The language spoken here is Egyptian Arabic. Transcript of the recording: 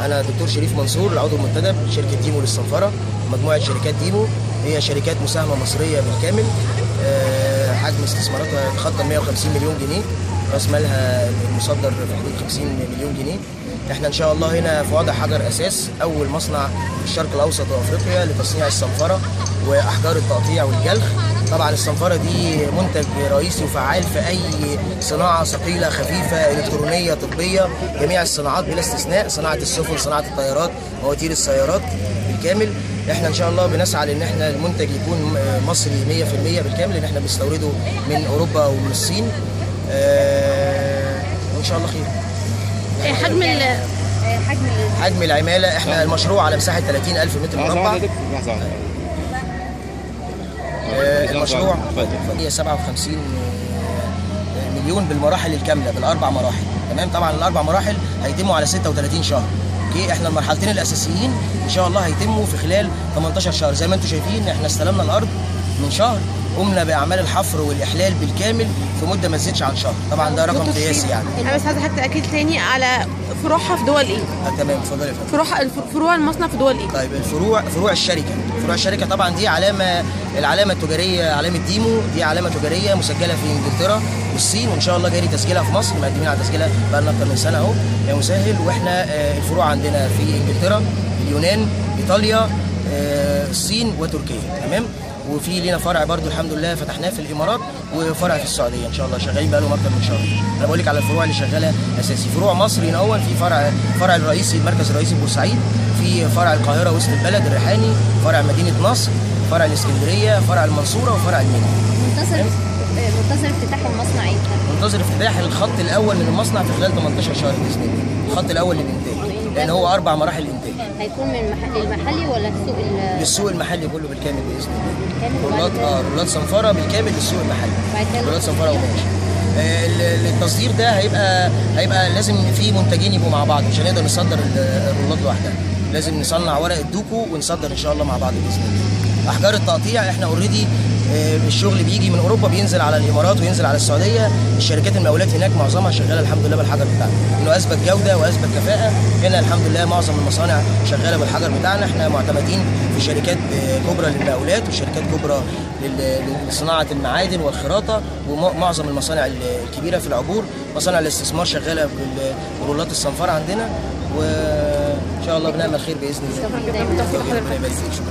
أنا دكتور شريف منصور، العضو المنتدب شركة ديمو للصنفرة، مجموعة شركات ديمو هي شركات مساهمة مصرية بالكامل. حجم استثماراتها يتخطى 150 مليون جنيه، راس مالها المصدر في حدود 50 مليون جنيه. احنا ان شاء الله هنا في وضع حجر اساس اول مصنع في الشرق الاوسط وافريقيا لتصنيع الصنفره واحجار التقطيع والجلخ. طبعا الصنفره دي منتج رئيسي وفعال في اي صناعة ثقيلة خفيفة الكترونية طبية، جميع الصناعات بلا استثناء، صناعة السفن، صناعة الطيارات، مواتير السيارات بالكامل. احنا ان شاء الله بنسعى لان احنا المنتج يكون مصري 100% بالكامل، لان احنا بنستورده من اوروبا ومن الصين. وان شاء الله خير. حجم العمالة، احنا المشروع على مساحة 30,000 متر مربع. المشروع هي 57 مليون بالمراحل الكاملة، بالاربع مراحل. تمام. طبعا الاربع مراحل هيتموا على 36 شهر. okay، احنا المرحلتين الاساسيين ان شاء الله هيتموا في خلال 18 شهر. زي ما انتم شايفين احنا استلمنا الارض من شهر، قمنا باعمال الحفر والاحلال بالكامل في مده ما تزيدش عن شهر. طبعا ده رقم قياسي يعني. انا بس عايزه حتى اكيد تاني على فروعها في دول ايه؟ تمام، اتفضلي يا فندم. فروع المصنع في دول ايه؟ طيب فروع الشركة، طبعا دي علامة، العلامة التجارية، علامة ديمو دي علامة تجارية مسجله في انجلترا والصين، وان شاء الله جاري تسجيلها في مصر، مقدمين على تسجيلها بقى لنا اكتر من سنة اهو يا مسهل. واحنا الفروع عندنا في انجلترا، اليونان، ايطاليا، الصين وتركيا. تمام. وفي لينا فرع برضو الحمد لله فتحناه في الامارات، وفرع في السعودية ان شاء الله شغالين بقى لهم اكتر من شهر. انا بقول لك على الفروع اللي شغالة اساسي. فروع مصر هنا اول في فرع الرئيسي، المركز الرئيسي بورسعيد، في فرع القاهرة وسط البلد الريحاني، فرع مدينة نصر، فرع الاسكندرية، فرع المنصورة، وفرع المنيا. منتظر افتتاح المصنع امتى؟ منتظر افتتاح الخط الاول من المصنع في خلال 18 شهر باذن الله، الخط الاول للانتاج، لان هو 4 مراحل انتاج. هيكون من المحلي ولا السوق؟ للسوق المحلي كله بالكامل باذن الله. رولات صنفره بالكامل للسوق المحلي، رولات صنفره وقماش. التصدير ده هيبقى لازم في منتجين يبقوا مع بعض، مش هنقدر نصدر الرولات لوحدها، لازم نصنع ورق الدوكو ونصدر ان شاء الله مع بعض باذن الله. احجار التقطيع احنا already الشغل بيجي من اوروبا بينزل على الامارات وينزل على السعودية. الشركات المقاولات هناك معظمها شغالة الحمد لله بالحجر بتاعنا، انه اثبت جوده واثبت كفاءة. هنا الحمد لله معظم المصانع شغالة بالحجر بتاعنا. احنا معتمدين في شركات كبرى للمقاولات وشركات كبرى لصناعة المعادن والخراطه، ومعظم المصانع الكبيرة في العبور، مصانع الاستثمار شغالة برولات الصنفره عندنا، وان شاء الله بنعمل خير باذن الله. شكرا.